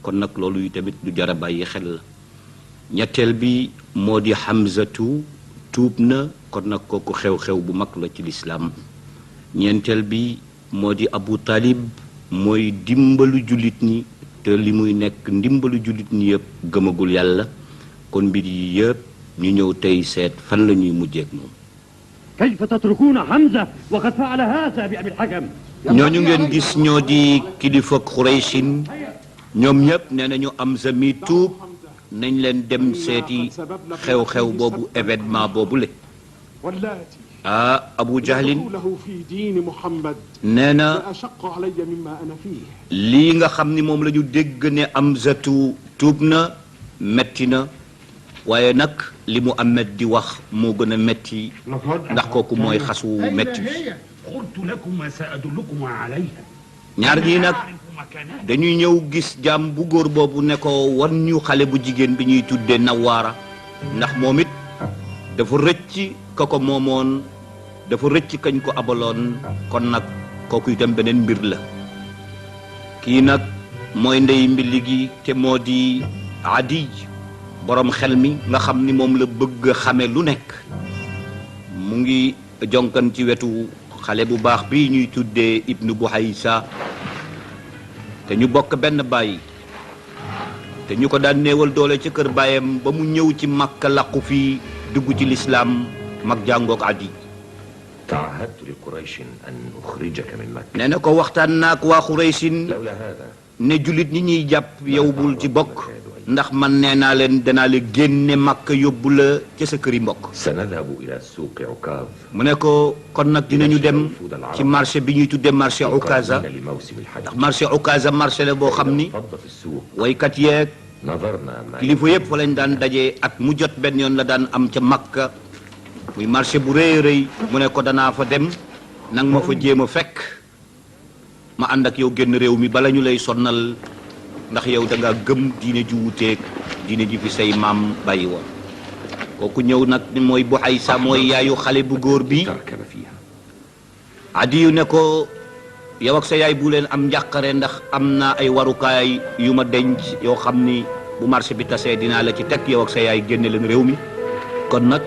kon nag loolu yu tamit lu jar a bàyyi xel la ñetteel bi moo di Hamzatu tuub na kon nag kooku xew-xew bu mag la ci lislaam ñeenteel bi moo di Abu Talib mooy dimbalu jullit ñi te li muy nekk ndimbalu jullit ñi yëpp gëmagul yàlla kon mbir yi yëpp ñu ñëw tey seet fan la ñuy mujjeek moom كيف تتركون حمزة وقد فعل هذا بأبي الحكم ñooñu ngeen gis ñoo di kilifa Qurayshin ñoom ñëpp nee nañu Hamza mi tuub nañ leen dem seeti xew-xew boobu événement boobu le Abu Jahlin nee na lii nga xam ni moom la ñu dégg ne Hamzatu tuub na metti na waaye nag li mu Ahmed di wax moo gën a metti ndax kooku mooy xasu metti bi ñaar ñii nag dañuy ñëw gis jaam bu góor boobu ne ko wan ñu xale bu jigéen bi ñuy tuddee Nawaara ndax moom it dafa rëcc ka ko moomoon dafa rëcc kañ ko abaloon kon nag kooku itam beneen mbir la kii nag mooy ndey mbili gi te moo di Adiy borom xel mi nga xam ni moom la bëgg xame lu nekk mu ngi jonkan ci wetu xale bu baax bi ñuy tuddee Ibnu Buhaysa te ñu bokk benn baay te ñu ko daan néewal doole ci kër baayam ba mu ñëw ci Makka làqu fii dugg ci lislaam mag jàngook Adiy nee na ko waxtaan naak waa Xuraysin ne jullit ñi ñuy jàpp yow bul ci bokk ndax man nee naa leen danaa la génne Makka yóbbu la ca sa këri mbokk mu ne ko kon nag dinañu dem ci marché bi ñuy tuddee marché Ukaza ndax marché Ukaza marché la boo xam ni waykat yeeg kilifa yëpp fa lañ daan daje at mu jot benn yoon la daan am ca Makka muy marché bu rëy rëy mu ne ko danaa fa dem nang ma fa jéem a fekk ma ànd ak yow génn réew mi bala ñu lay sonnal ndax yow da nga gëm diine ju wuteeg diine ji fi say maam bàyyi woon kooku ñëw nag ni mooy Buhaysa mooy yaayu xale bu góor bi Adiyu ne ko yow ak sa yaay bu leen am njàqare ndax am na ay warukaay yu ma denc yoo xam ni bu marché bi tasee dinaa la ci teg yow ak sa yaay génne leen réew mi kon nag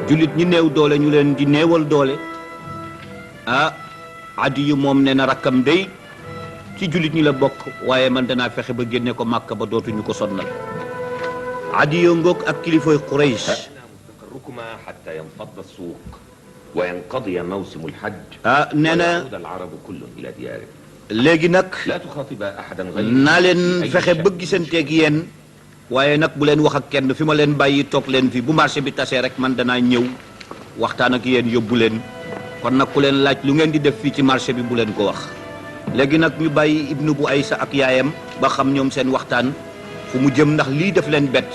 jullit ñi néew doole ñu leen di néewal doole Adiyu moom nee na rakkam day ci jullit ñi la bokk waaye man danaa fexe ba génne ko Makka ba dootuñu ko sonnal Adiyu ngoog ak kilifay Quraysh nee na léegi nag naa leen fexe ba gisanteeg yéen waaye nag bu leen wax ak kenn fi ma leen bàyyi toog leen fi bu marché bi tasee rek man danaa ñëw waxtaan ak yéen yóbbu leen kon nag ku leen laaj lu ngeen di def fii ci marché bi bu leen ko wax léegi nag ñu bàyyi Ibnu Buhaysa ak yaayam ba xam ñoom seen waxtaan fu mu jëm ndax lii def leen bett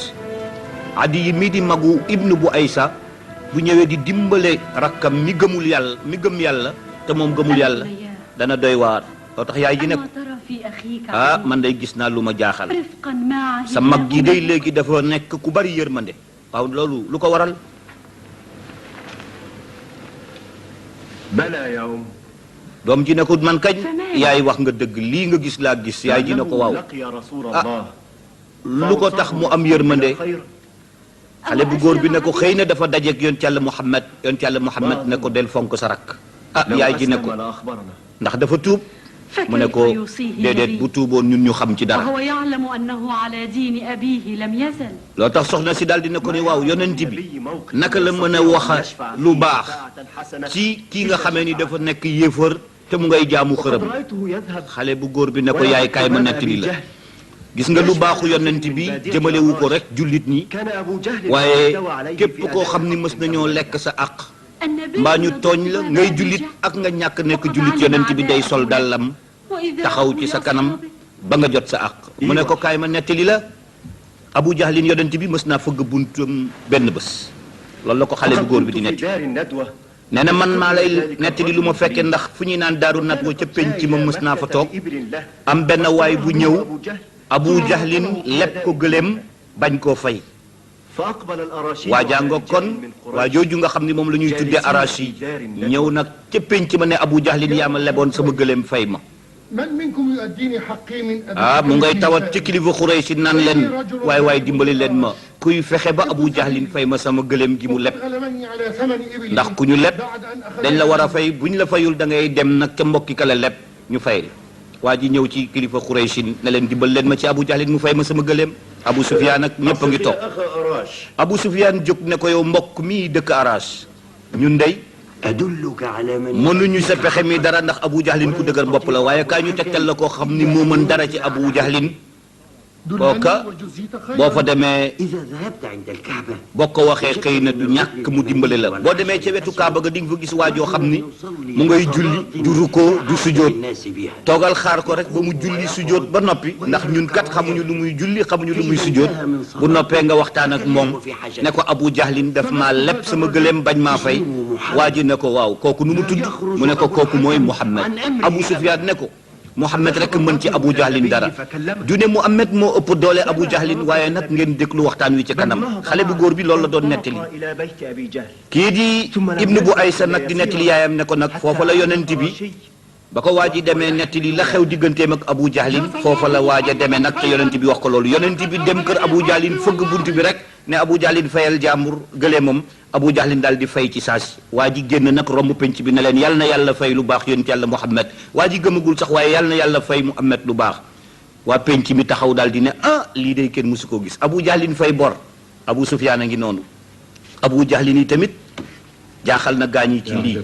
Adiy mii di magu Ibnu Buhaysa bu ñëwee di dimbale rakkam mi gëmul yàlla mi gëm yàlla te moom gëmul yàlla dana doy waar loo tax yaay ji ne ko man day gis naa lu ma jaaxal sa mag gi day léegi dafa nekk ku bari yërmande waaw loolu lu ko waral bala yow doom ji ne ko man kañ yaay wax nga dëgg lii nga gis laa gis yaay ji ne ko waaw lu ko tax mu am yërmande xale bu góor bi ne ko xëy na dafa dajeeg yonent yàlla Muhammad ne ko del fonk sa rakk yaay ji ne ko ndax dafa tuub mu ne ko déedéet bu tuuboon ñun ñu xam ci dara loo tax soxna si daal di ne ko ne waaw yonent bi naka la mën a wax lu baax ci kii nga xamee ni dafa nekk yéefar te mu ngay jaamu xërëm xale bu góor bi ne ko yaay kaay ma nettali la gis nga lu baaxu yonent bi jëmalewu ko rek jullit ñi waaye képp koo xam ni mës nañoo lekk sa àq mbaa ñu tooñ la ngay jullit ak nga ñàkk nekk jullit yonent bi day sol dàllam taxaw ci sa kanam ba nga jot sa àq mu ne ko kaay ma nettali la Abu Jahlin yonent bi mës naa fëgg buntum benn bés loolu la ko xale bu góor bi di netti nee na man maa lay nettali lu ma fekkee ndax fu ñuy naan daaru nat wa ca penc ma mës naa fa toog am benn waay bu ñëw Abu Jahlin leb ko gëléem bañ koo fay waa jàngo kon waa jooju nga xam ni moom la ñuy tuddee arashi ñëw nag ca penc ma ne Abu Jahlin yaa ma leboon sama gëléem fay ma mu ngay tawat ci kilifa Xuraysh naan leen waay dimbali leen ma kuy fexe ba Abu Jahlin fay ma sama gëléem gi mu leb ndax ku ñu leb dañ la war a fay buñ la fayul da ngay dem nag ca mbokki ka la leb ñu fay waa ji ñëw ci kilifa Xuraysh ne leen dimbal leen ma ci Abu Jahlin mu fay ma sama gëléem Abu Sufyaan ak ñëpp a ngi toog Abu Sufyaan jóg ne ko yow mbokk mii dëkk Arash ñun dey mënuñu sa pexe mi dara ndax Abu Jahlin ku dëgër bopp la waaye kaay ñu tegtal la koo xam ni moo mën dara ci Abu Jahlin kooka boo fa demee boo ko waxee xëy na du ñàkk mu dimbale la boo demee ca wetu Kaaba ga di nga fa gis waajoo xam ni mu ngay julli du rukkoo du sujjóot toogal xaar ko rek ba mu julli sujjóot ba noppi ndax ñun kat xamuñu lu muy julli xamuñu lu muy sujjóot bu noppee nga waxtaan ak moom ne ko Abu Jahlin daf maa leb sama gëléem bañ maa fay waa ji ne ko waaw kooku nu mu tudd mu ne ko kooku mooy Muhammad Abu Sufyaan ne ko Muhammad rek mën ci Abu Jahlin dara du ne Muhammad moo ëpp doole Abu Jahlin waaye nag ngeen déglu waxtaan wi ci kanam xale bu góor bi loolu la doon nettali kii di Ibnu bu Aysa nag di nettali yaayam ne ko nag foofa la yonent bi ba ko waa ji demee nettali la xew digganteem ak Abu Jahlin foofa la waaj a demee nag te yonent bi wax ko loolu yonent bi dem kër Abu Jahlin fëgg bunt bi rek ne Abu Jahlin fayal jàmbur gëléemam Abu Jahlin daal di fay ci saasi waa ji génn nag romb penc bi ne leen yal na yàlla fay lu baax yonent yàlla Muhammad waa ji gëmagul sax waaye yal na yàlla fay Muhammad lu baax waa penc mi taxaw daal di ne lii day kenn mësu koo gis Abu Jahlin fay bor Abu Sufyaan a ngi noonu Abu Jahlin yi tamit jaaxal na gaañ yi ci lii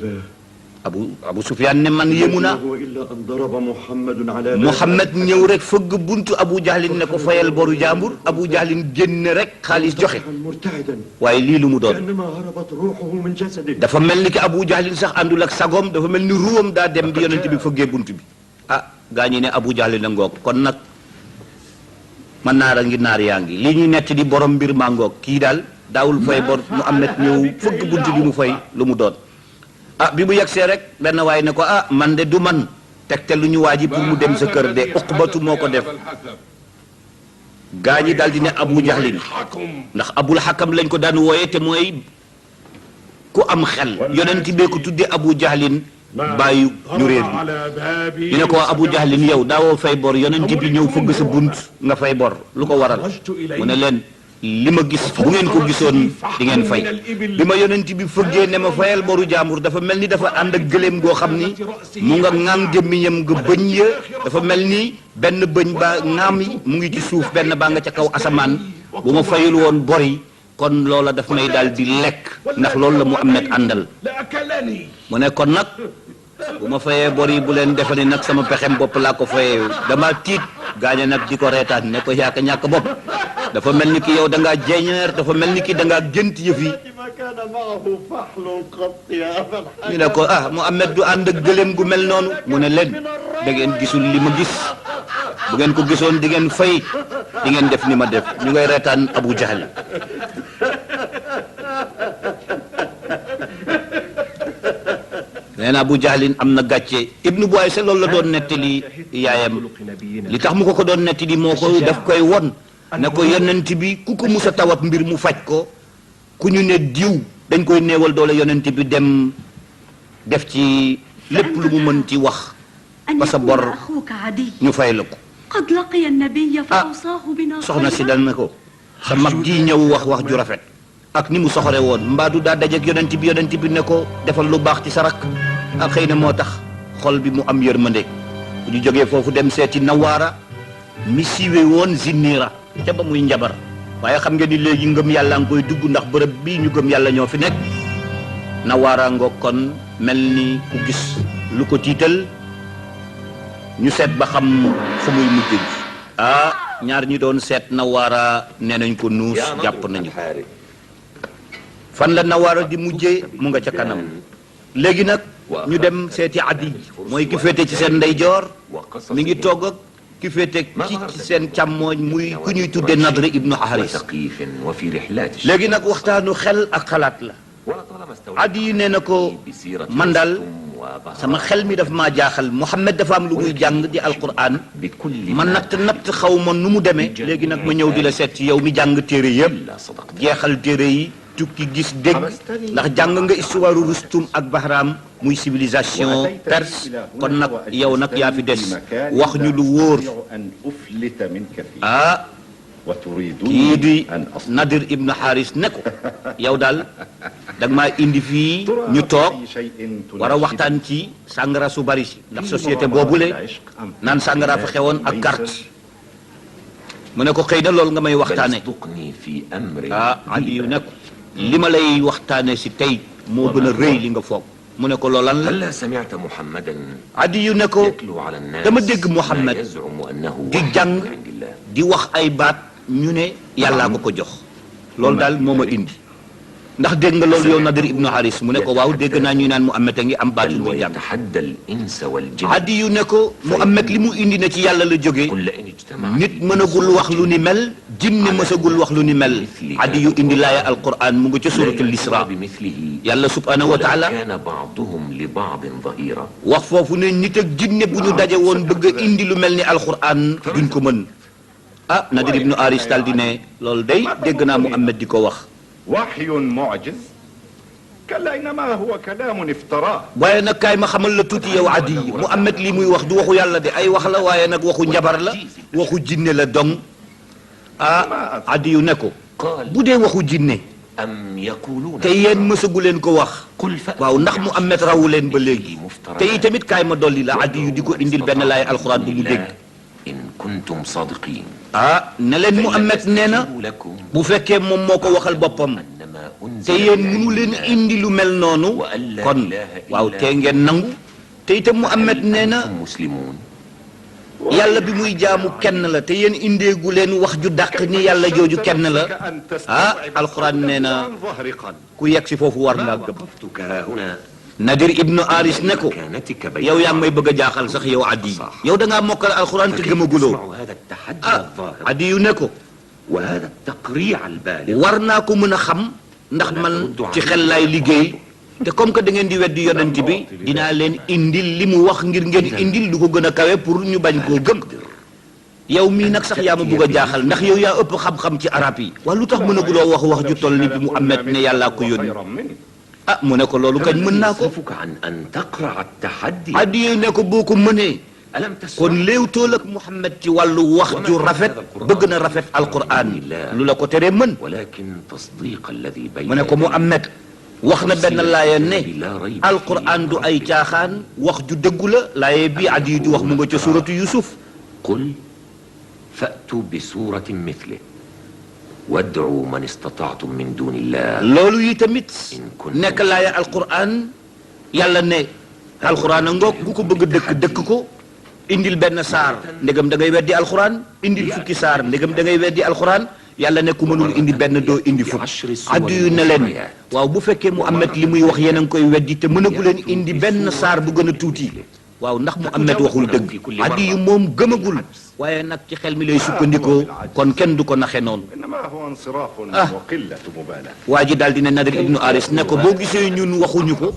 Abu Sufyaan ne man yéemu naa Muhammad ñëw rek fëgg buntu Abu Jahlin ne ko fayal boru jàmbur Abu Jahlin génn rek xaalis joxe waaye lii lu mu doon dafa mel ni ki Abu Jahlin sax àndul ak sagom dafa mel ni ruwam daa dem bi yonent bi fëggee buntu bi gaa ñi ne Abu Jahlin a ngoog kon nag man naara ngi naar yaa ngi lii ñuy nett di borom mbir maa ngoog kii daal daawul fay bor Muhammad ñëw fëgg buntu bi mu fay lu mu doon bi mu yegsee rek benn waay ne ko man de du man tegte lu ñu waaji pour mu dem sa kër de Uqbatu moo ko def gaa ñi daal di ne Abu Jahlin ndax Abul Hakam lañ ko daan wooye te mooy ku am xel yonent bee ko tuddee Abu Jahlin bàyyi ñu réer bi ñu ne ko Abu Jahlin yow daawoo fay bor yonent bi ñëw fëgg sa bunt nga fay bor lu ko waral mu ne leen li ma gis bu ngeen ko gisoon di ngeen fay bi ma yonent bi fëggee ne ma fayal boru jàmbur dafa mel ni dafa ànd ak gëléem goo xam ni mu nga ŋaam gémmiñam nga bëñ ya dafa mel ni benn bëñ ba ŋaam yi mu ngi ci suuf benn baa nga ca kaw asamaan bu ma fayul woon bor yi kon loola daf may daal di lekk ndax loolu la Muhammad àndal mu ne kon nag bu ma fayee bor yi bu leen defe ne nag sama pexem bopp laa ko fayee dama tiit gaañe nag di ko reetaan ne ko yaaka ñàkk bopp dafa mel ni ki yow da ngaa jeñeer dafa mel ni ki da ngaa gént yëf yi ñu ne ko Muhammad du ànd ak gëléem gu mel noonu mu ne leen da ngeen gisul li ma gis bu ngeen ko gisoon di ngeen fay di ngeen def ni ma def ñu ngay reetaan Abu Jahl nee na Abu Jahlin am na gàcce Ibnu bu Aysa loolu la doon nettali yaayam li tax mu ko doon nettali moo ko daf koy won ne ko yonent bi ku ko musa tawat mbir mu faj ko ku ñu ne diw dañ koy néewal doole yonent bi dem def ci lépp lu mu mën ci wax ba sa bor ñu fay la ko soxna si dal na ko sa mag ji ñëw wax ju rafet ak ni mu soxore woon mbaadu daa dajeek yonent bi ne ko defal lu baax ci sa rak ak xëy na moo tax xol bi mu am yërmande bu ñu jógee foofu dem seeti Nawaara mi siiwe woon Zinniira ca ba muy njabar waaye xam ngeen ni léegi ngëm yàlla nga koy dugg ndax bërëb bii ñu gëm yàlla ñoo fi nekk Nawaara nga kon mel ni ku gis lu ko tiital ñu seet ba xam fu muy mujj gi ñaar ñi doon seet Nawaara nee nañ ko nuus jàpp nañu fan la Nawaara di mujjee mu nga ca kanam léegi nag ñu dem seeti Adi mooy ki féete ci seen ndeyjoor mi ngi togg ak ki féete ci seen càmmooñ muy ku ñuy tudde Nadr ibnu Haris léegi nag waxtaanu xel ak xalaat la Adi nee na ko man daal sama xel mi daf maa jaaxal Muhammad dafa am lu muy jàng di alquran ma natt xaw ma nu mu demee léegi nag ma ñëw di la seet ci yow mi jàng téere yëpp jeexal téere yi tukki gis dégg ndax jàng nga histoire Rustum ak Bahram muy civilisation perse kon nag yow nag yaa fi des wax ñu lu wóor ah kii di Nadir ibnu Haris ne ko yow daal dag maa indi fii ñu toog war a waxtaan ci sàngara su bari si ndax société boobule naan sàngara fa xewoon ak carte mu ne ko xëy na loolu nga may waxtaane ah Aliyu ne ko li ma lay waxtaane si tey moo gën a rëy li nga foog mu ne ko loolan la Aliyu ne ko dama dégg Muhammad di jàng di wax ay baat ñu ne yàllaa ko ko jox loolu daal moo ma indi ndax dégg nga loolu yow Nadir ibnu Haris mu ne ko waaw dégg naa ñuy naan Muhammad a ngi am baatu muy jàng Adiyu ne ko Muhammad li mu indi na ci yàlla la jógee nit mënagul wax lu ni mel jinne mësagul wax lu ni mel Adiyu indi laaya alquran mu ngi ca suratul Isra yàlla subhanahu wa taala wax foofu ne nit ak jinne bu ñu daje woon bëgg a indi lu mel ni alquran duñ ko mën ah Nadir ibnu Haris daal di ne loolu day dégg naa Muhammad di ko wax وحي معجز كلا إنما هو كلام افتراه waaye nag kaay ma xamal la tuuti yow Adi Muhammad lii muy wax du waxu yàlla de ay wax la waaye nag waxu njabar la waxu jinne la dong ah Adi yu ne ko bu dee waxu jinne te yéen mësagu leen ko wax waaw ndax Muhammad rawu leen ba léegi te yi tamit kaay ma dolli la Adi yu di ko indil benn laay alxuraan bu mu dégg ah ne leen Muhammad nee na bu fekkee moom moo ko waxal boppam te yéen mënu leen indi lu mel noonu kon waaw tee ngeen nangu te itam Muhammad nee na yàlla bi muy jaamu kenn la te yéen indeegu leen wax ju dàq ni yàlla jooju kenn la ah alxuraan nee na ku yegg si foofu war ngaa gëm Nadir ibnu Haris ne ko yow yaa ngi may bëgg a jaaxal sax yow Adi yow da ngaa mokkal alxuraan te gëmaguloo ah Adi yu ne ko war naa ko mën a xam ndax man ci xel laay liggéey te comme que da ngeen di weddi yonent bi dinaa leen indil li mu wax ngir ngeen indil lu ko gën a kawe pour ñu bañ koo gëm yow mii nag sax yaa ma bëgg a jaaxal ndax yow yaa ëpp xam-xam ci arab yi waaye lu tax mënaguloo wax ju toll ni bi Muhammad ne yàllaa ko yónni ah mu ne ko loolu kañ mën naa ko Adi yu ne ko boo ko mënee kon léewtool ak Muhammad ci wàllu wax ju rafet bëgg na rafet alquran lu la ko teree mën mu ne ko Muhammad wax na benn laaya ne alquran du ay caaxaan wax ju dëggu la laaye bii Adi yu di wax mu nga ca suratu Yusuf qul fa'tu bi suratin mithlihi wad'u man istata'tum min dunillah loolu yi tamit nekk laaya alquran yàlla ne alquran a ngoog ku ko bëgg dëkk dëkk ko indil benn saar ndegam da ngay weddi alquran indil fukki saar ndegam da ngay weddi alquran yàlla ne ku mënul indi benn doo indi fukk addu yu ne leen waaw bu fekkee Muhammad li muy wax yéen a ngi koy weddi te mënagu leen indi benn saar bu gën a tuuti waaw ndax Muhammad waxul dëgg addu yu moom gëmagul waaye nag ci xel mi lay sukkandikoo kon kenn du ko naxe noonu ah waa ji daal di ne Nadir ibnu Haris ne ko boo gisee ñun waxuñu ko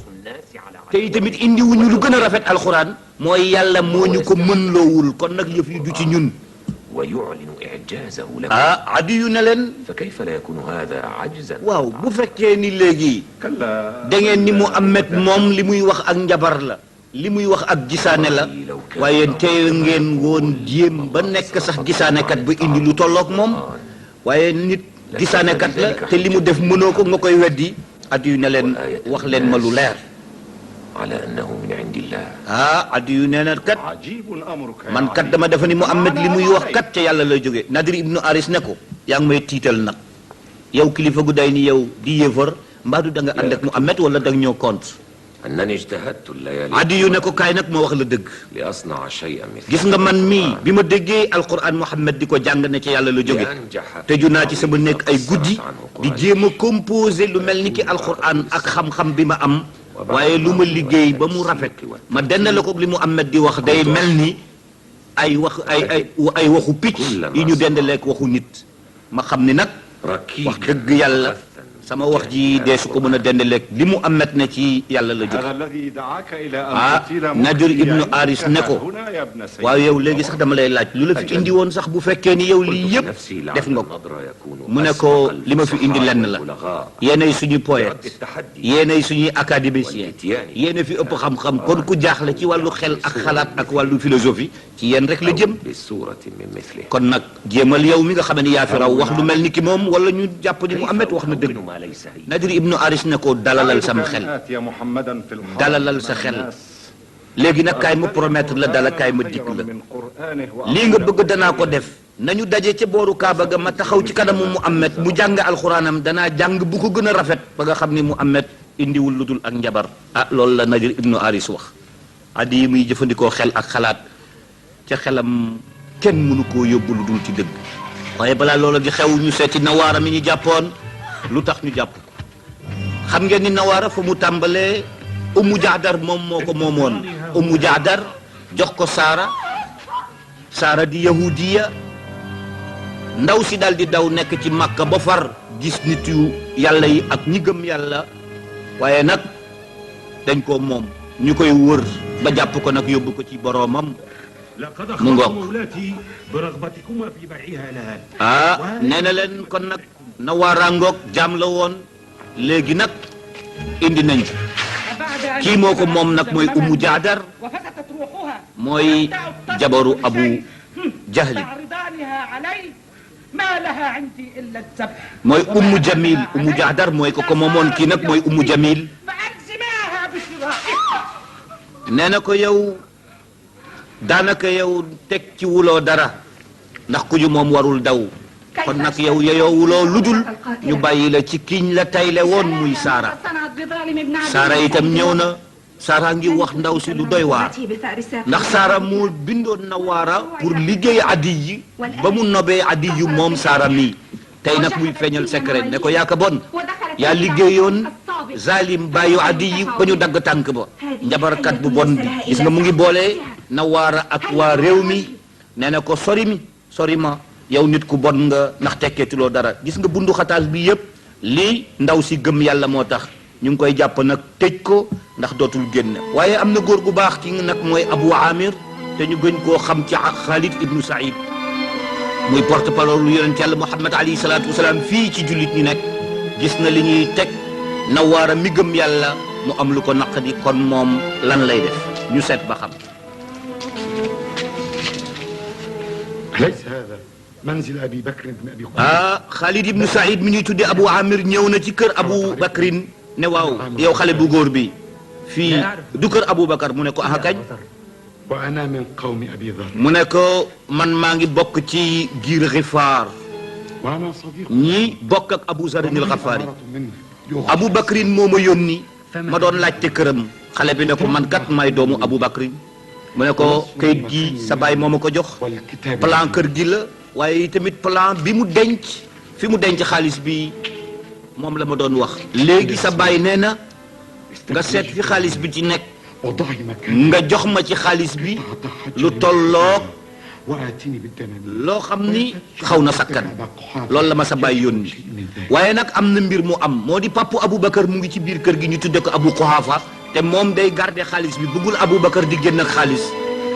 te itamit indi wuñu lu gën a rafet alxuraan mooy yàlla moo ñu ko mën loowul kon nag yëf yi du ci ñun ah addi yu ne leen waaw bu fekkee ni léegi da ngeen ni Muhammad moom li muy wax ak njabar la li muy wax ak gisaane la waaye tey ngeen woon jéem ba nekk sax gisaanekat ba indi lu tolloog moom waaye nit gisaanekat la te li mu def mënoo ko nga koy weddi addi yu ne leen wax leen ma lu leer addi yu nee na kat man kat dama defa ni Muhammad li muy wax kat ca yàlla lay jóge Nadir ibnu Haris ne ko yaa ngi may tiital nag yow kilifa gu day ni yow di yéefar mbaadu da nga ànd ak Muhammad wala da nga ñëw compte addi yu ne ko kaay nag ma wax la dëgg gis nga man mii bi ma déggee alquran Muhammad di ko jàng ne ca yàlla la jóge tëju naa ci sama nekk ay guddi di jéem a composé lu mel ni ki alquran ak xam-xam bi ma am waaye lu ma liggéey ba mu rafet ma dendale ko li Muhammad di wax day mel ni ay wax ay waxu picc yi ñu dendaleek waxu nit ma xam ni nag wax dëgg yàlla sama wax ji dee su ko mën a dendaleeg li mu amet ne ci yàlla la jóg هذا الذي دعاك إلى أن ah تطيل Nadir ibnu ملكي Aris ne ko هنا يا ابن سيد waaw yow léegi sax dama lay laaj lu la fi indi woon sax bu fekkee ni yow lii yëpp def nga ko mu ne ko li ma fi indi lenn la yéenay suñu poète yéenay suñuy académicien yéena fi ëpp xam-xam kon ku jaaxle ci wàllu xel ak xalaat ak wàllu philosophie ci yéen rek la jëm kon nag jéemal yow mi nga xam ne yaa fi raw wax lu mel ni ki moom wala ñu jàpp ni Muhammad wax na dëgg Nadir ibnu Aris ne ko dalalal sam xel آتي محمدا في الحرم dalalal sa xel léegi nag kaay ma promettre la dala kaay ma dikk la من قرآنه lii nga bëgg danaa ko def nañu daje ca booru Kaaba ga ma taxaw ci kanamu Muhammad mu jàng alxuraanam danaa jàng bu ko gën a rafet ba nga xam ni Muhammad indiwul lu dul ak njabar ah loolu la Nadir ibnu Aris wax addi yi muy jëfandikoo xel ak xalaat ca xelam kenn mënu koo yóbbu lu dul ci dëgg waaye balaa loola di xew ñu seeti Nawaara mi ñu jàppoon lu tax ñu jàpp ko xam ngeen ni Nawaara fa mu tàmbalee Ummu Jaadar moom moo ko moomoon Ummu Jaadar jox ko Saara di yahudiya ndaw si daal di daw nekk ci Makka ba far gis nit yu yàlla yi ak ñi gëm yàlla waaye nag dañ ko moom ñu koy wër ba jàpp ko nag yóbbu ko ci boroomam لقد mu ngoog أخبرت مولاتي برغبتكما في بيعها لها ah nee na leen kon nag Nawaara ngoog jaam la woon léegi nag indi nañ ko kii moo ko moom nag mooy Ummu Jaadar mooy jabaru Abu Jahli mooy Ummu Jamil Ummu Jaadar mooy ko moomoon kii nag mooy Ummu Jamil nee na ko yow daanaka yow teg ci wuloo dara ndax ku ñu moom warul daw kon nag yow yeyoo wuloo ludul ñu bàyyi la ci kiñ la tayle woon muy Saara itam ñëw na Saara ngi wax ndaw si lu doy waar ndax Saara moo bindoon Nawaara pour liggéey addi yi ba mu nobee addi yu moom Saara mii tey nag muy feeñal secret ne ko yaaka bon yaa liggéeyoon zalim bàyyu addi yi ba ñu dagg tànk ba njabarkat bu bon bi gis nga mu ngi boole Nawaara ak waa réew mi nee na ko sori ma yow nit ku bon nga ndax tekkeetuloo dara gis nga bundu xataal bi yëpp lii ndaw si gëm yàlla moo tax ñu ngi koy jàpp nag tëj ko ndax dootul génn waaye am na góor gu baax ki nag mooy Abu Amir te ñu gën koo xam ci Khalid ibnu Saïd muy porte-parole lu yonent yàlla Muhammad alayhi salaatu wasalaam fii ci jullit ñi nekk gis na li ñuy teg Nawaara mi gëm yàlla mu am lu ko naqadi kon moom lan lay def ñu seet ba xam ليس هذا منزل أبي بكر بن أبي ah Khalid ibnu Saïd mi ñuy tuddee Abu Amir ñëw na ci kër Abu Bakrin ne waaw yow xale bu góor bi fii du kër Abu Bakar mu ne ko ah kañ وأنا من قوم أبي ذر mu ne ko man maa ngi bokk ci giir Gifaar وأنا صديق ñi bokk ak Abu Zarin al-Ghafari منه Abu Bakrin moo ma yónni ma doon laajte këram xale bi ne ko man kat may doomu Abu Bakrin mu ne ko kayit gi sa baay moo ma ko jox والكتاب plan kër gi la waaye tamit plan bi mu denc fi mu denc xaalis bi moom la ma doon wax léegi sa baay nee na nga seet fi xaalis bi ci nekk وضعي مكان nga jox ma ci xaalis bi lu tolloog وآتيني بالدنانير loo xam ni xaw na sakkan loolu la ma sa baay yónni waaye nag am na mbir mu am moo di papu Aboubacar mu ngi ci biir kër gi ñu tudde ko Abu Quhafa te moom day garder xaalis bi bëggul Aboubacar di génn ak xaalis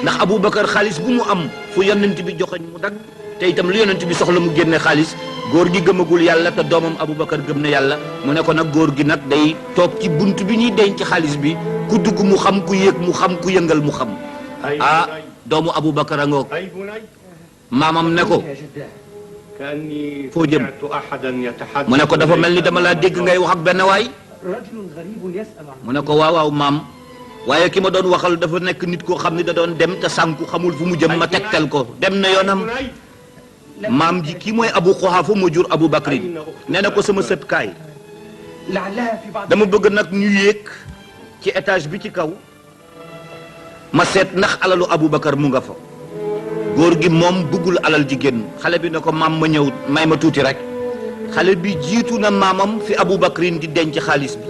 ndax Aboubacar xaalis bu mu am fu yonent bi joxoñ mu dagg te itam lu yonent bi soxla mu génne xaalis góor gi gëmagul yàlla te doomam Aboubacar gëm na yàlla mu ne ko nag góor gi nag day toog ci bunt bi ñuy denc xaalis bi ku dugg mu xam ku yéeg mu xam ku yëngal mu xam ah doomu Aboubacar a ngoog أي بني maamam ne ko كأني فوجب. سمعت أحدا يتحدث mu ne ko dafa mel ni dama laa dégg ngay wax ak benn waay رجل غريب يسأل عن mu ne ko waaw waaw maam waaye ki ma doon waxal dafa nekk nit koo xam ne da doon dem te sànku xamul fu mu jëm ma tegtal ko dem na yoonam بني maam ji kii mooy Abu Quhafa moo jur Abu Bakrin nee na ko sama sët kaay لعلها في بعض dama bëgg nag ñu yéeg ci étage bi ci kaw ma seet ndax alalu Abu Bakar mu nga fa góor gi moom bëggul alal ji génn xale bi ne ko maam ma ñëw may ma tuuti rek xale bi jiitu na maamam fi Abu Bakrin di denc xaalis bi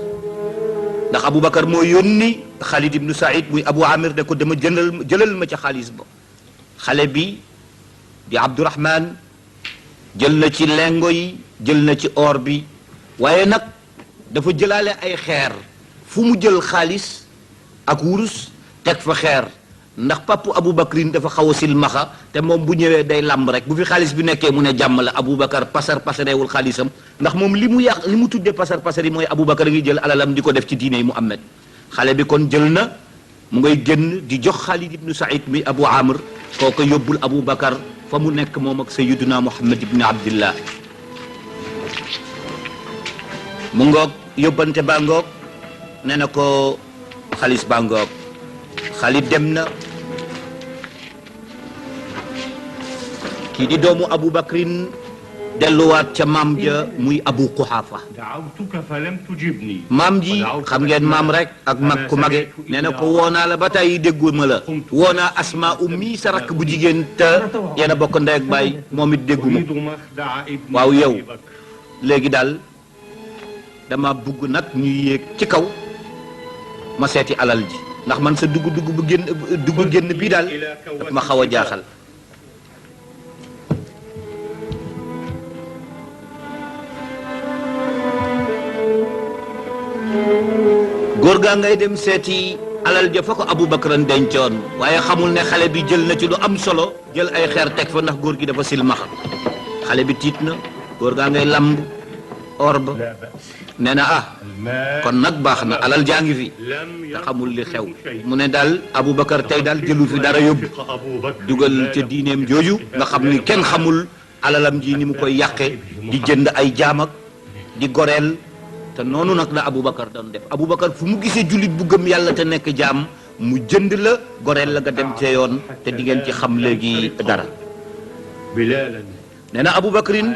ndax Abu Bakar moo yónni Khalid ibnu Saïd muy Abu Amir ne ko dama jëlal ma ca xaalis ba xale bi di Abdourahman jël na ci lengo yi jël na ci or bi waaye nag dafa jëlaale ay xeer fu mu jël xaalis ak wurus teg fa xeer ndax papu Aboubacrin dafa xaw a silmaxa te moom bu ñëwee day lamb rek bu fi xaalis bi nekkee mu ne jàmm la Aboubacar pasar pasarewul xaalisam ndax moom li mu yàq li mu tuddee pasar pasar yi mooy Aboubacar ngi jël alalam di ko def ci diine yi Muhammad xale bi kon jël na mu ngay génn di jox Khalid ibnu Saïd mi Abu Amr kooku yóbbul Aboubacar fa mu nekk moom ak Sayyiduna Muhammad ibnu Abdillah mu ngoog yóbbante baa ngoog nee na ko xaalis baa ngoog Khalid dem na kii di doomu Aboubacrin delluwaat ca maam ja muy Abu Quhafa دعوتك فلم تجبني maam ji xam ngeen maam rek ak mag ku mage nee na ko woonaa la ba tey déggu ma la woonaa Asma ummi sa rakk bu jigéen te yéen a bokk ndey ak baay moom it déggu ma أريد مخدع ابن waaw yow أبي بكر. léegi daal dama bugg nag ñu yéeg ci kaw ma seeti alal ji ndax man sa dugg bu génn bii daal daf ma xaw a jaaxal góor gaa ngay dem seeti alal ja fa ko Aboubacrin dencoon waaye xamul ne xale bi jël na ci lu am solo jël ay xeer teg fa ndax góor gi dafa silmaxa xale bi tiit na góor gaa ngay lamb or ba لا بأس nee na ah المال kon nag baax na alal jaa ngi fi لم te xamul li xew يكن شيء. mu ne daal Aboubacar tey daal jëlu fi dara yóbbu وفق أبو بكر dugal ca diineem jooju nga xam ni kenn xamul alalam ji ni mu koy yàqe di jënd ay jaam ak di goreel te noonu nag la Aboubacar doon def Aboubacar fu mu gisee jullit bu gëm yàlla te nekk jaam mu jënd la goreel la nga dem ca yoon te di ngeen ci xam léegi dara بلالا nee na Aboubacrin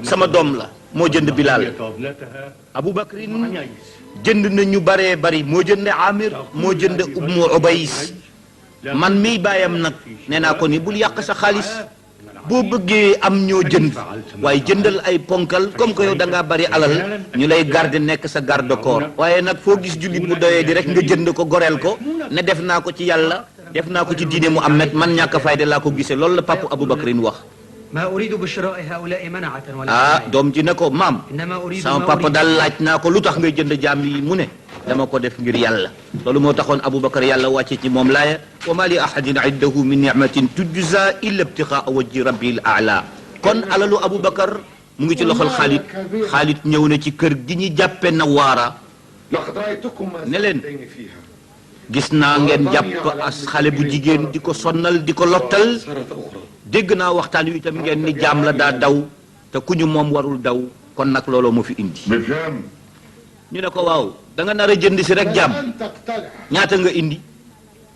sama doom la moo jënd Bilal ابنتها Aboubacrin عنيس jënd na ñu baree bari moo jënd Amir moo jënd Ummu Ubays man miy baayam nag nee naa ko ni bul yàq sa xaalis boo bëggee am ñoo jënd waaye jëndal ay ponkal comme que yow da ngaa bari alal ñu lay garder nekk sa garde corps waaye nag foo gis jullit bu doyee di rek nga jënd ko goreel ko ne def naa ko ci yàlla def naa ko ci diine Muhammad man ñàkk a fayda laa ko gisee loolu la papa Aboubacrin wax ما أريد بشراء هؤلاء منعة ولا ah كراهية. doom ji ne ko maam إنما أريد sama ما papa أريد. daal laaj naa ko lu tax ngay jënd jaam yi mu ne dama ko def ngir yàlla loolu moo taxoon Aboubacar yàlla wàcce ci moom laaya wa ma li ahadin indahu min nicmatin tujza illa ibtigaa wajhi rabbil aala kon alalu Aboubacar mu ngi ci loxol Khalid Khalid ñëw na ci kër gi ñu jàppe na waara لقد رأيتكم ما نلين. زلتين فيها gis naa ngeen jàpp as xale bu jigéen di ko sonnal di ko lottal سارة أخرى dégg naa waxtaan wi itam ngeen ni jaam la daa daw te ku ñu moom warul daw kon nag looloo moo fi indi بجام ñu ne ko waaw da nga nar a jënd si rek jaam أن تقتلع ñaata nga indi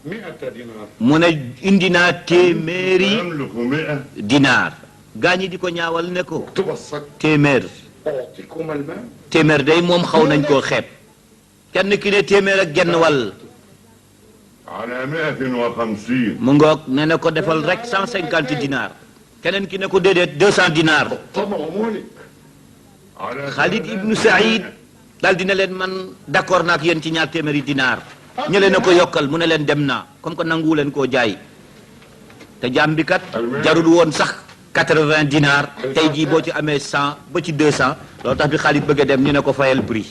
100 دينار mu ne indi naa téeméeri أملك 100 dinaar gaa ñi di ko ñaawal ne ko تبصق téeméer أعطيكم المال téeméer day moom xaw nañ koo xeeb kenn ki ne téeméer ak genn wàll على 150 mu ngoog ne na ko defal rek 150 dinaar keneen ki ne ko déedéet 200 dinaar طمع ملك على Khalid ibnu Saïd daal dina leen man d'accord naa ak yéen ci ñaar téeméeri dinaar ñu leen a ko yokkal mu ne leen dem naa comme que nanguwu leen koo jaay te jaam bi kat jarul woon sax 80 dinaar tey jii boo ci amee 100 ba ci 200 loolu tax bi Khalid bëgg a dem ñu ne ko fayal prix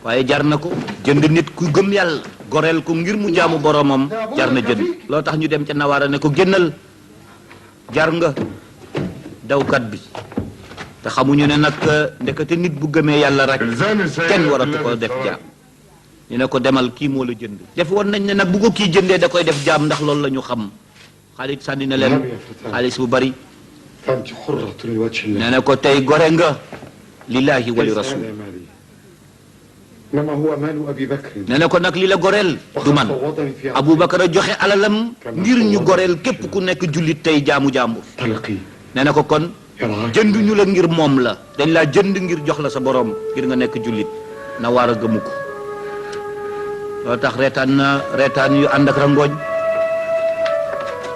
waaye jar na ko jënd nit ku gëm yàlla goreel ko ngir mu jaamu boromam jar na jënd loolu tax ñu dem ca Nawaara ne ko génnal jar nga dawkat bi te xamuñu ne nag ndekete nit bu gëmee yàlla rek إلزامي سيد kenn waratu ko def jaam ñu ne ko demal kii moo la jënd def woon nañ ne nag bu ko kii jëndee da koy def jaam ndax loolu la ñu xam Khalid sànni na leen xaalis bu bari فأنت حرة لوجه الله nee na ko tey gore nga lillahi wa li ليس rasul هذا مالي إنما هو مال أبي بكر nee na ko nag li la goreel du man فوضني في Aboubacar a joxe alalam ngir ñu goreel képp ku nekk jullit tey jaamu jàmbur طلقي nee na ko kon يرعاك jënduñu la ngir moom la dañ laa jënd ngir jox la sa borom ngir nga nekk jullit na waar a gëmu ko loo tax reetaan yu ànd ak rangooñ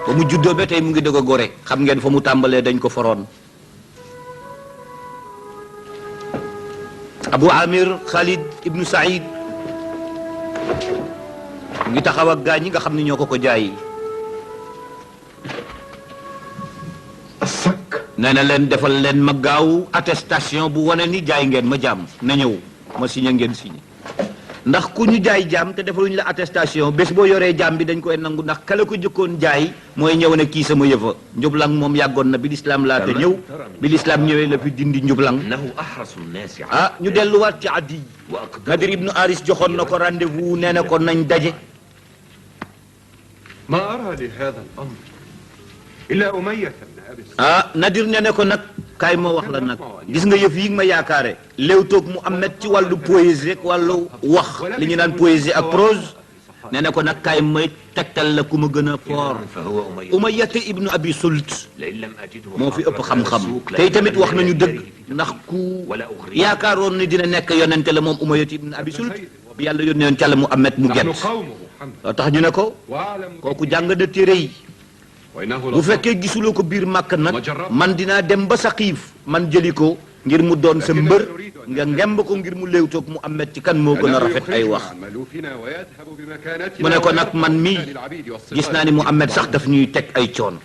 ba mu juddoo ba tey mu ngi dëgg a gore xam ngeen fa mu tàmbalee dañ ko foroon Abu Amir Khalid ibnu Saïd mu ngi taxaw ak gaa ñi nga xam ne ñoo ko ko jaay الصك nee na leen defal leen ma gaaw attestation bu wane ni jaay ngeen ma jaam na ñëw ma signé ngeen signé ndax ku ñu jaay jaam te defaluñu la attestation bés boo yoree jaam bi dañ koy nangu ndax kala ko jëkkoon jaay mooy ñëw ne kii sama yëfa njublang moom yàggoon na bi lislaam laata ñëw bi lislaam ñëwee la fi dindi njublang ñu delluwaat ci Adi Nadir ibnu Aris joxoon na ko rendez-vous nee na ko nañ daje ما أرى لهذا الأمر إلا أمية بن أبي Nadir nee na ko nag kaay ma wax la nag gis nga yëf yi ma yaakaare léewtoog Muhammad ci wàllu poésie ak wàllu wax li ñu naan poésie ak prose nee na ko nag kaay may tegtal la ku ma gën a foor Umayyata ibnu Abi Sult moo fi ëpp xam-xam tey tamit wax nañu dëgg ndax ku yaakaaroon ni dina nekk yonente la moom Umayyata ibnu Abi Sult bi yàlla yónnee woon ca la Muhammad mu gent loo tax ñu ne ko kooku jàng na téere yi bu fekkee gisuloo ko biir màkk nag man dinaa dem ba Saqiif man jëli ko ngir mu doon sa mbër nga ngemb ko ngir mu léewtoog mu amet ci kan moo gën a rafet ay wax mu ne ko nag man mii gis naa ni mu amet sax daf ñuy teg ay coon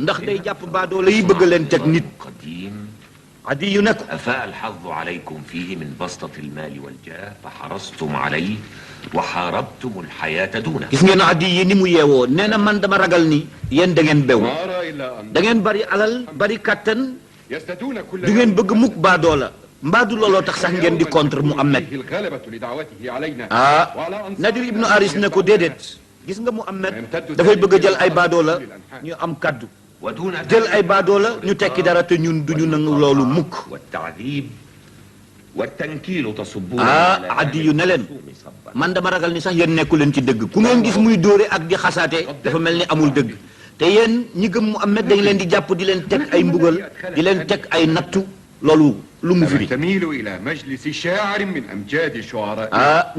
ndax day jàpp baadoola yi bëgg leen teg nit Adi yu ne ko أفاء الحظ عليكم فيه من بسطة المال والجاه فحرصتم عليه وحاربتم الحياة دونه gis ngeen Adi yi ni mu yeewoo nee na man dama ragal ni yéen da ngeen bew da ngeen bari alal bari kàttan du ngeen bëgg mukk baadoola mbaadu looloo tax sax ngeen di contre Muhammad Nadir ibnu Aris ne ko déedéet gis nga Muhammad dafay bëgg a jël ay baadoola ñu am kaddu jël ay baadoola ñu tekki dara te ñun duñu nangu loolu mukk Adi yu ne leen man dama ragal ni sax yéen nekku leen ci dëgg ku ngeen gis muy dóore ak di xasaate dafa mel ni amul dëgg te yéen ñi gëm Muhammad dañ leen di jàpp di leen teg ay mbugal di leen teg ay nattu loolu lu mu firi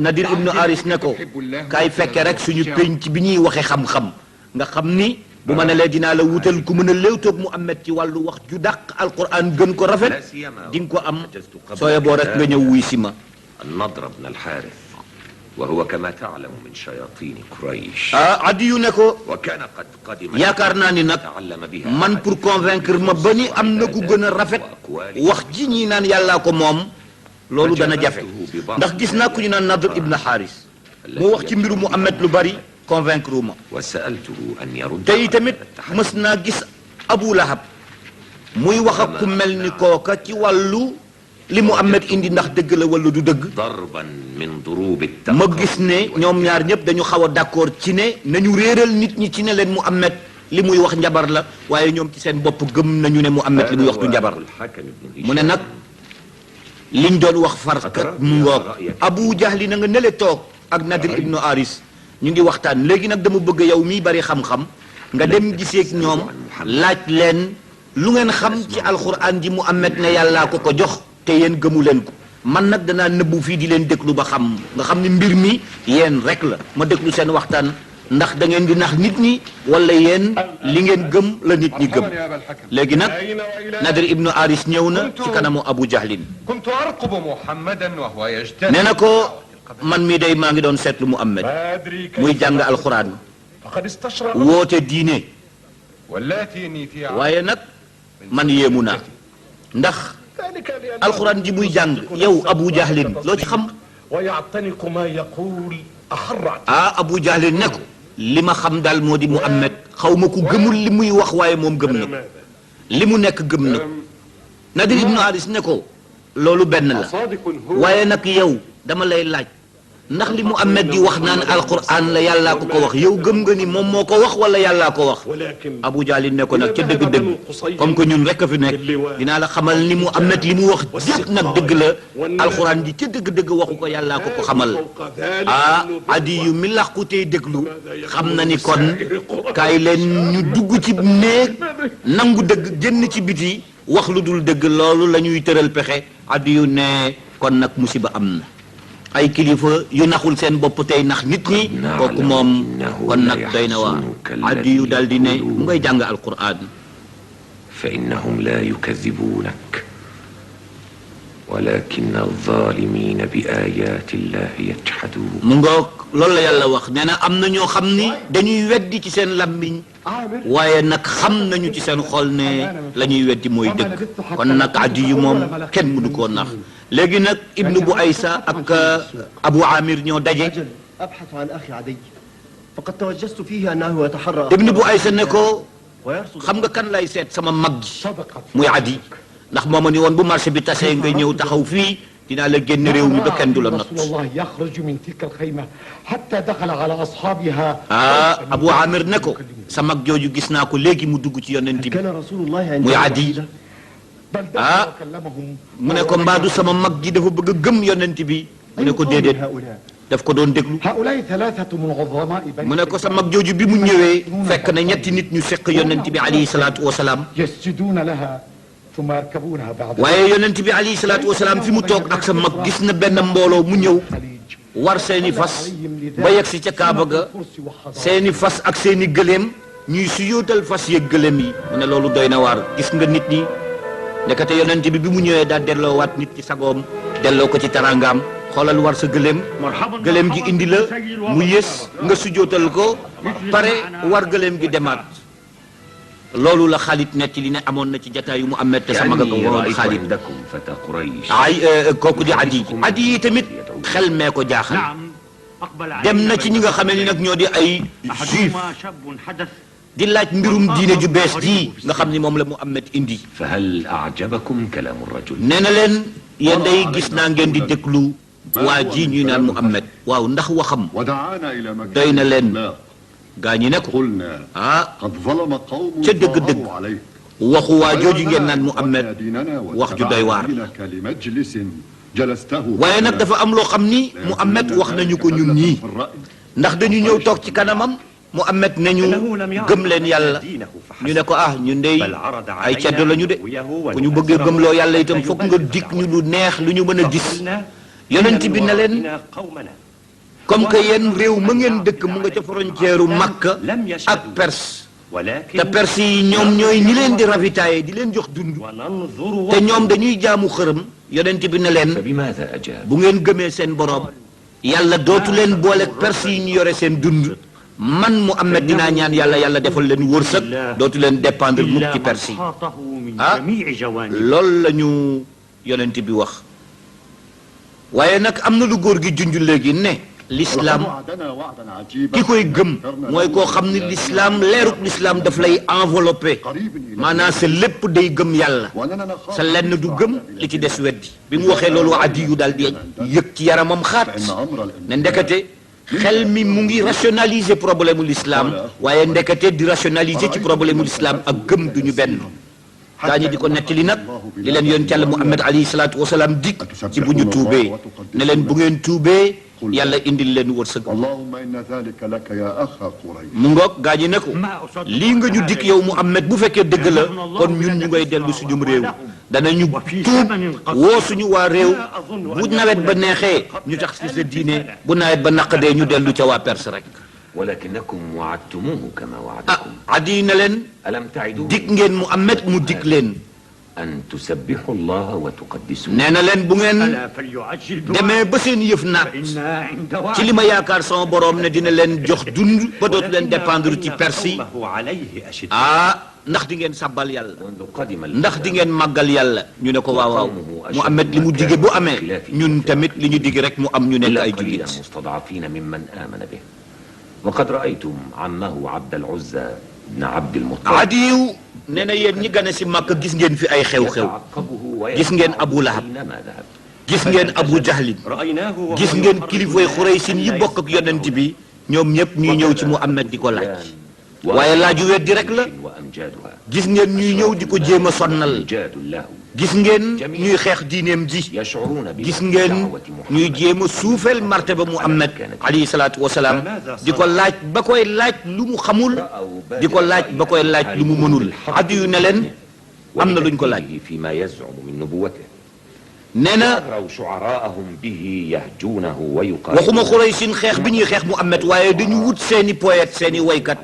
Nadir ibnu Aris ne ko kaay fekke rek suñu penc bi ñuy waxe xam-xam nga xam ni bu ma ne lee dinaa la wutal ku mën a léewtoog Muhammad ci wàllu wax ju dàq alquran gën ko rafet di nga ko am sooye boo rek nga ñëw wuy si ma النضر بن الحارث وهو كما تعلم من شياطين قريش Adi yu ne ko وكان قد قدم yaakaar naa ni nag تعلم بها man pour convaincre ma ba ni am na ku gën a rafet wax ji ñi naan yàllaa ko moom loolu dana jafe ndax gis naa ku ñu naan Nadr ibn Haris mu wax ci mbiru Muhammad lu bari convaincre ma وسألته أن يرد tey tamit mës naa gis Abu Lahab muy wax ak ku mel ni kooka ci wàllu li Muhammad indi ndax dëgg la wala du dëgg ضربا من ضروب ma gis ne ñoom ñaar ñëpp dañu xaw a d'accord ci ne nañu réeral nit ñi ci ne leen Muhammad li muy wax njabar la waaye ñoom ci seen bopp gëm nañu ne Muhammad li muy wax du njabar mu ne nag liñ doon wax farkat mu ngoog Abu Jahli na nga nele toog ak Nadir ibnu Aris ñu ngi waxtaan léegi nag dama bëgg yow miy bari xam-xam nga dem giseeg ñoom laaj leen lu ngeen xam ci alquran ji Muhammad ne yàllaa ko ko jox te yéen gëmu leen ko man nag danaa nëbbu fii di leen déglu ba xam nga xam ni mbir mi yéen rek la ma déglu seen waxtaan ndax da ngeen di nax nit ñi wala yéen li ngeen gëm la nit ñi gëm léegi nag Nadir ibnu Aris ñëw na ci kanamu Abu Jahlin nee na ko man mii day maa ngi doon seetlu Muhammad muy jàng alxuraan woote diine waaye nag man yéemu naa ndax alxuraan ji muy jàng yow Abu Jahlin loo ci xam Abu Jahlin ne ko li ma xam daal moo di Muhammad xaw ma ku gëmul li muy wax waaye moom gëm na li mu nekk gëm na Nadir ibnu Aris ne ko loolu benn la waaye nag yow dama lay laaj ndax li Muhammad di wax naan alquran la yàllaa ko ko wax yow gëm nga ni moom moo ko wax wala yàllaa ko wax Abu Jahlin ne ko nag ca dëgg-dëgg comme que ñun rek a fi nekk dinaa la xamal ni Muhammad li mu wax yëpp nag dëgg la alquran ji ca dëgg-dëgg waxu ko yàllaa ko ko xamal Adi yu mi làqu tey déglu xam na ni kon kaay leen ñu dugg ci néeg nangu dëgg génn ci biti wax lu dul dëgg loolu la ñuy tëral pexe Adi yu ne kon nag musiba am na ay kilifa yu naxul seen bopp tey nax nit ñi kooku moom kon nag doy na waa Adi yu daal di ne mu ngay jàng alquran fa innahum la yukadibunak walakin alzalimina bi ayati llahi yajhadun mu ngoog loolu la yàlla wax nee na am na ñoo xam ni dañuy weddi ci seen lammiñ waaye nag xam nañu ci seen xol ne la ñuy weddi mooy dëgg kon nag addi yu moom kenn mënu koo nax léegi nag ibnu bu aysa ak abu amir ñoo daje أبحث عن أخي عدي فقد توجست فيه أنه يتحرى ibnu bu aysa ne ko xam nga kan lay seet sama mag ji muy adi ndax moo ma ni woon bu marché bi tasee nga ñëw taxaw fii dinaa la génn réew mi ba kenn du la not الله يخرج من تلك الخيمة حتى دخل على أصحابها abu amir ne ko sa mag jooju gis naa ko léegi mu dugg ci yonent bi كان رسول الله عند muy adi mu ne ko mbaadu sama mag ji dafa bëgg a gëm yonent bi mu ne ko déedéet daf ko doon déglu هؤلاء ثلاثة من عظماء mu ne ko sa mag jooju bi mu ñëwee fekk na ñetti nit ñu seq yonent bi alayhi salaatu wasalaam يسجدون لها ثم يركبونها بعد waaye yonent bi alayhi salaatu wasalaam fi mu toog ak sa mag gis na benn mbooloo mu ñëw war seeni fas ba yegg si ca Kaaba ga seeni fas ak seeni gëléem ñuy suyootal fas yeeg gëléem yi mu ne loolu doy na waar gis nga nit ñi ndekete yonent bi bi mu ñëwee daal delloowaat nit ci sagoom delloo ko ci tarangaam xoolal war sa gëléem gëléem gi indi la mu yées nga sujootal ko pare war gëléem gi demaat loolu la Xaalid netti li ne amoon na ci jataayu mu amet te sama mag woon Xaalid عندكم فتى قريش ay kooku di adi yi tamit xel mee ko jaaxal نعم أقبل dem na ci ñi nga xamee ni nag ñoo di ay juif أحدهما شاب حدث di laaj mbirum diine ju bees ji nga xam ni moom la mu amet indi فهل أعجبكم كلام الرجل nee na leen yéen day gis naa ngeen di déglu waa ji ñuy naan mu amet waaw ndax waxam ودعانا إلى مكان doy na leen لا gaa ñi ne ko قلنا ah قد ظلم قوم ca dëgg-dëgg ظهروا عليه waxu waa jooju ngeen naan mu amet wax ju doy waar لمجلس جلسته waaye nag dafa am loo xam ni mu amet wax nañu ko ñun ñii ndax dañu ñëw toog ci kanamam mu amet nañu gëm leen yàlla ñu ne ko ah ñun dey ay ceddo la ñu de bu ñu bëggee gëmloo yàlla itam fokk nga dikk ñu lu neex lu ñu mën a gis yonent bi ne leen comme que yéen réew ma ngeen dëkk mu nga ca frontière u Makka ak Perse te Perse yi ñoom ñooy ñi leen di ravitailler di leen jox dund te ñoom dañuy jaamu xërëm yonent bi ne leen فبماذا أجاب bu ngeen gëmee seen boroom yàlla dootu leen booleeg Perse yi ñu yore seen dund man Muhammad dinaa ñaan yàlla yàlla defal leen wërsëg dootu leen dépendre mukk ci Perse yi أحاطه من ah جميع جوانب loolu la ñu yonent bi wax waaye nag am na lu góor gi junj léegi ne l'islam ki koy gëm mooy koo xam ni l'islam leeruk l'islam daf lay enveloppé maanaam sa lépp day gëm yàlla sa lenn du gëm li ci des weddi bi mu waxee loolu addi yu daal di yëg ci yaramam xaat ne ndekete xel mi mu ngi rationaliser problème u l'islam waaye ndekete di rationaliser ci problème u l'islam ak gëm duñu benn daañu di ko nettali nag li leen yonent Yàlla Muhammad alayhi salaatu wasalaam dig ci bu ñu tuubee ne leen bu ngeen tuubee yàlla indil leen wërsëg اللهم إن ذلك لك يا أخا قريش mu ngoog gaa ñi ne ko lii nga ñu dikk yow Muhammad bu fekkee dëgg la kon ñun ñu ngay dellu suñum réew danañu tuub woo suñu waa réew bu nawet ba neexee ñu tax ci sa diine bu nawet ba naqadee ñu dellu ca waa Perse rek ولكنكم وعدتموه كما ah وعدكم addi na leen ألم تعدوا dig ngeen Muhammad mu dig leen أن تسبحوا الله وتقدسوه nee na leen bu ngeen ألا فليعجل demee ba seen yëf naat فإنا عند ci li ma yaakaar sama borom ne dina leen jox dund ba dootu leen dépendre ci Perse yi عليه أشد ah ndax di ngeen sabbal yàlla منذ قدم ndax di ngeen màggal yàlla ñu ne ko waaw waaw Muhammad li mu dige bu amee ñun tamit li ñu dige rek mu am ñu nekk إلا ay قليلا jullit مستضعفين ممن آمن به وقد رأيتم عمه عبد العزى بن عبد المطلب adiyu nee na yéen ñi gane si Makka gis ngeen fi ay xew-xew يتعقبه gis ngeen Abu Lahab أينما ذهب gis ngeen Abu Jahlin gis ngeen kilifay Xuraysin yi bokk ak yonent bi ñoom ñëpp ñuy ñëw ci Muhammad di ko laaj waaye laaju weddi rek la وأمجادها gis ngeen ñuy ñëw di ko jéem a sonnal أمجاد له gis ngeen ñuy xeex diineem ji يشعرون gis ngeen ñuy jéem a suufeel martaba Muhammad alayhi salaatu wasalaam di ko laaj ba koy laaj lu mu xamul di ko laaj ba koy laaj lu mu mënul addi yu ne leen am na luñ ko laaj فيما يزعم من نبوته nee na أغروا شعراءهم به يهجونه waxuma ويقاتلون Xuraysin xeex bi ñuy xeex Muhammad waaye dañu wut seeni poète seeni waykat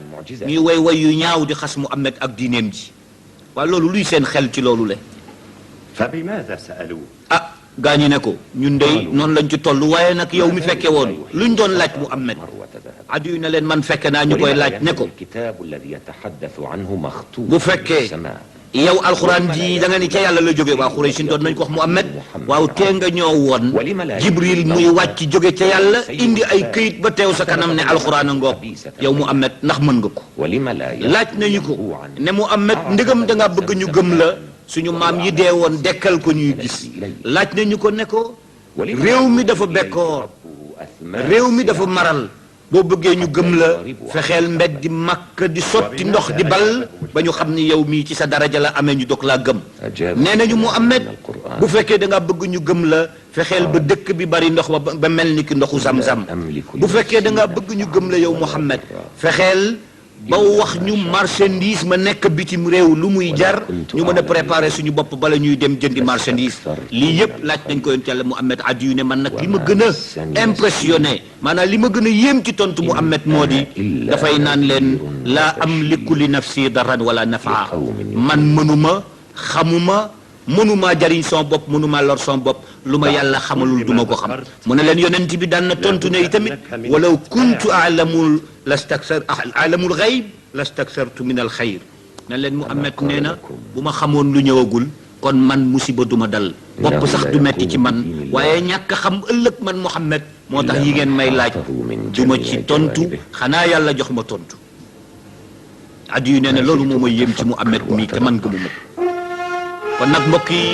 ñuy way way yu ñaaw di xas Muhammad ak diineem ji waaye loolu luy seen xel ci loolu le فبماذا سألوه ah gaañi ne ko ñun dey noonu lañ ci toll waaye nag yow mi fekke woon luñ doon laaj Muhammad Adiyu ne leen man fekke naa ñu koy laaj ne ko bu fekkee yow alxuraan ji da nga ni ca yàlla la jóge waa Xuraysh doon nañ ko wax Muhammad waaw tee nga ñoo woon Jibril muy wàcc jóge ca yàlla indi ay këyit ba teew sa kanam ne alxuraan a ngoog yow Muhammad ndax mën nga ko laaj nañu ko ne Muhammad ndegam da nga bëgg ñu gëm la suñu maam yi dee woon dekkal ko ñuy gis laaj nañu ko ne ko réew mi dafa bekkoor réew mi dafa maral boo bëggee ñu gëm la fexeel mbedd di màkk di sotti ndox di bal ba ñu xam ni yow mii ci sa daraja la amee ñu dog laa gëm nee nañu Muhammad bu fekkee da nga bëgg ñu gëm la fexeel ba dëkk bi bari ndox ba mel ni ki ndoxu zam-zam bu fekkee da nga bëgg ñu gëm la yow Muhammad fexeel ba wax ñu marchandise ma nekk bitim réew lu muy jar ñu mën a préparer suñu bopp bala ñuy dem jëndi marchandise lii yëpp laaj nañ ko yonent Yàlla Muhammad Adiyu ne man nag li ma gën a impressionné maanaam li ma gën a yéem ci tontu Muhammad moo di dafay naan leen laa amliku li nafsi darran wala nafaa man mënuma jariñ son bopp mënuma lor son bopp lu ma yàlla xamalul duma ko xam mu ne leen yonent bi daan na tontu ne itamit walaw kuntu alamul gayb lastaksartu min al xayr ne leen Muhammad nee na bu ma xamoon lu ñëwagul kon man musiba duma dal bopp sax du metti ci man waaye ñàkk xam ëllëg man Muhammad moo tax yi ngeen may laaj duma ci tontu xanaa yàlla jox ma tontu Adiyu nee na loolu moo ma yéem ci Muhammad mii te man gëmuma kon nag mbokk yi